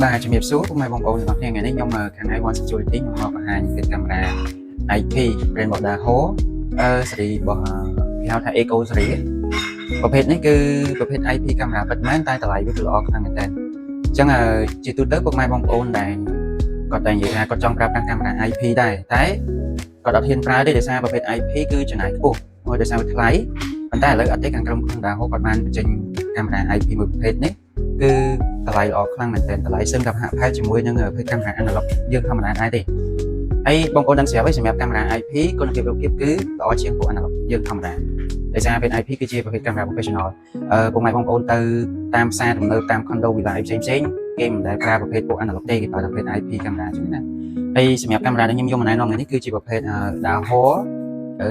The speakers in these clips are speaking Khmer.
បាទជំរាបសួរពុកម៉ែបងប្អូនទាំងអស់គ្នាថ្ងៃនេះខ្ញុំខាង I1 Security ខ្ញុំមកបង្ហាញពីកាមេរ៉ា IP brand របស់ Dahua ស៊េរីរបស់គេហៅថា Eco series ប្រភេទនេះគឺប្រភេទ IP កាមេរ៉ាពិតមែនតែតម្លៃវាគឺល្អខ្លាំងមែនទែនអញ្ចឹងជាទូទៅពុកម៉ែបងប្អូនដែលគាត់តែនិយាយថាគាត់ចង់ប្រើប្រាស់កាមេរ៉ា IP ដែរតែគាត់អត់ហ៊ានប្រើទេដោយសារប្រភេទ IP គឺចំណាយខ្ពស់មួយដោយសារវាថ្លៃប៉ុន្តែឥឡូវអត់ទេខាងក្រុមហ៊ុន Dahua គាត់បានបញ្ចេញកាមេរ៉ា IP មួយប្រភេទនេះគឺតម្លៃល្អខ្លាំងមែនទែនតម្លៃសឹងតែហាក់ផែជាមួយនឹងប្រភេទកាមេរ៉ា analog យើងធម្មតាដែរទេហើយបងប្អូនដឹងស្រាប់ហើយសម្រាប់កាមេរ៉ា IP គុណភាពរូបភាពគឺល្អជាងពួក analog យើងធម្មតាដោយសារប្រភេទ IP គឺជាប្រភេទកាមេរ៉ា professional ពុកម៉ែបងប្អូនទៅតាមផ្សារទំនើបតាម condo villa ផ្សេងផ្សេងៗគេមិនដែលប្រើប្រភេទពួក analog ទេគេប្រើប្រភេទ IP កាមេរ៉ាអញ្ចឹងណាហើយសម្រាប់កាមេរ៉ាដែលខ្ញុំយកមកណែនាំថ្ងៃនេះគឺជាប្រភេទ Dahua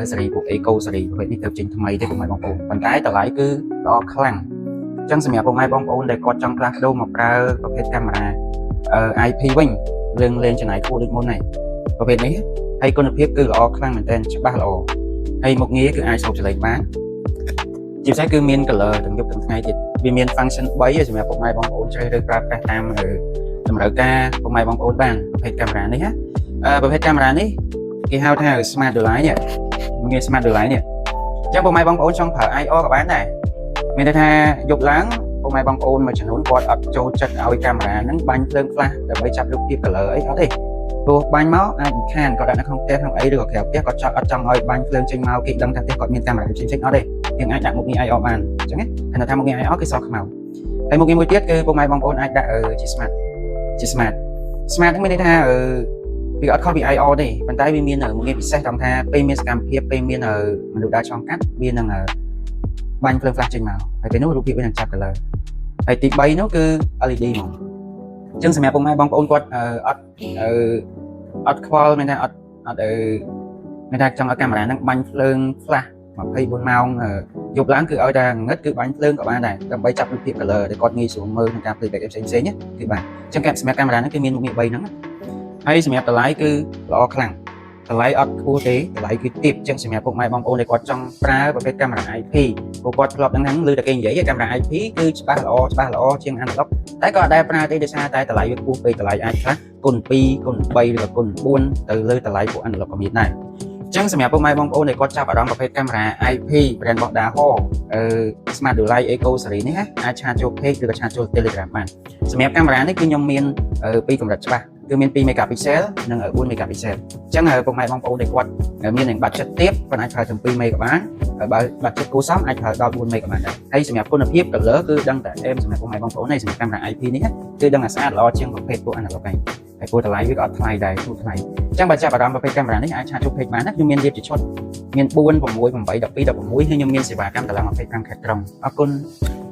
ស៊េរីពួក Eco series ប្រភេទនេះទៅចេញថ្មីទេពុកម៉ែបងប្អូនប៉ុន្តែតម្លៃគឺល្អខ្លាំងអញ្ចឹងសម្រាប់ពុកម៉ែបងប្អូនដែលគាត់ចង់ផ្លាស់ប្ដូរមកប្រើប្រភេទកាមេរ៉ា IP វិញរឿងលេងចំណាយខ្ពស់ដូចមុនហើយប្រភេទនេះហើយគុណភាពគឺល្អខ្លាំងមែនទែនច្បាស់ល្អហើយមុខងារគឺអាចស្រូបចលេចបានជាពិសេសគឺមាន color ទាំងយប់ទាំងថ្ងៃទៀតវាមាន function 3សម្រាប់ពុកម៉ែបងប្អូនជ្រើសរើសប្រើប្រាស់តាមតម្រូវការពុកម៉ែបងប្អូនបានប្រភេទកាមេរ៉ានេះណាប្រភេទកាមេរ៉ានេះគេហៅថា smart light នេះមាន smart light នេះអញ្ចឹងពុកម៉ែបងប្អូនចង់ប្រើ IR ក៏បានដែរមានន័យថាយប់ឡើងពុកម៉ែបងប្អូនមួយចំនួនគាត់អត់ចូលចិត្តឲ្យកាមេរ៉ាហ្នឹងបាញ់ភ្លើង flash ដើម្បីចាប់រូបភាព color អីអត់ទេព្រោះបាញ់មកអាចខានគាត់ដាក់នៅក្នុងផ្ទះក្នុងអីឬក៏ក្រៅផ្ទះគាត់ចង់អត់ចង់ឲ្យបាញ់ភ្លើងចេញមកគេដឹងថាផ្ទះគាត់មានកាមេរ៉ាផ្សេងៗអត់ទេយើងអាចដាក់មុខងារ IR បានអញ្ចឹងណាខណៈថាមុខងារ IR គឺសខ្មៅហើយមុខងារមួយទៀតគឺពុកម៉ែបងប្អូនអាចដាក់ជា smart ជា smart smart ហ្នឹងមានន័យថាវាអត់ខុសពី IR ទេប៉ុន្តែវាមានមុខងារពិសេសត្រង់ថាពេលមានសកម្មភាពពេលមានមនុស្សដើរឆ្លងកាត់វានឹងបាញ់ភ្លើង flash ចេញមកហើយពេលនោះរូបភាពវានឹងចាប់ color ហើយទី3នោះគឺ LED ហ្មងអញ្ចឹងសម្រាប់ពុកម៉ែបងប្អូនគាត់អត់អត់ខ្វល់មានថាអត់អត់មានថាចង់ឲ្យកាមេរ៉ាហ្នឹងបាញ់ភ្លើង flash 24ម៉ោងយប់ឡើងគឺឲ្យតែងឹតគឺបាញ់ភ្លើងក៏បានដែរដើម្បីចាប់រូបភាព color ដែលគាត់ងាយស្រួលមើលក្នុងការ playback ផ្សេងផ្សេងៗគឺបាទអញ្ចឹងសម្រាប់កាមេរ៉ាហ្នឹងគឺមានមុខងារ3ហ្នឹងហើយសម្រាប់តម្លៃគឺល្អខ្លាំងតម្លៃអត់ខ្ពស់ទេតម្លៃគឺទាបអញ្ចឹងសម្រាប់ពុកម៉ែបងប្អូនដែលគាត់ចង់ប្រើប្រភេទកាមេរ៉ា IP ព្រោះគាត់ធ្លាប់ដឹងហ្នឹងឮតែគេនិយាយកាមេរ៉ា IP គឺច្បាស់ល្អច្បាស់ល្អជាង analog តែក៏អត់ដែលប្រើទេដោយសារតែតម្លៃវាខ្ពស់ពេកតម្លៃអាចខ្លះគុណ2គុណ3ឬក៏គុណ4ទៅលើតម្លៃពួក analog ក៏មានដែរអញ្ចឹងសម្រាប់ពុកម៉ែបងប្អូនដែលគាត់ចាប់អារម្មណ៍ប្រភេទកាមេរ៉ា IP brand របស់ Dahua Smart Light Eco series នេះណាអាច chat ចូល page ឬក៏ chat ចូល Telegram បានសម្រាប់កាមេរ៉ានេះគឺខ្ញុំមានពីរកម្រិតច្បាស់គឺមាន2 megapixel និង4 megapixel អញ្ចឹងពុកម៉ែបងប្អូនដែលគាត់មាននឹង budget ទាបគាត់អាចប្រើទាំង2 meg ក៏បានបើ budget គួរសមអាចប្រើដល់4 meg ក៏បានដែរហើយសម្រាប់គុណភាព color គឺដឹងតែអែមសម្រាប់ពុកម៉ែបងប្អូនហើយសម្រាប់កាមេរ៉ា IP នេះគឺដឹងតែស្អាតល្អជាងប្រភេទពួក analog ហើយហើយព្រោះតម្លៃវាក៏អត់ថ្លៃដែរធូរថ្លៃអញ្ចឹងបើចាប់អារម្មណ៍ប្រភេទកាមេរ៉ានេះអាច chat ចូល page បានណាខ្ញុំមានរៀបជាឈុតមាន4 6 8 12 16ហើយខ្ញុំមានសេវាកម្មតម្លឹង25ខេត្តក្រុងអរគុណ។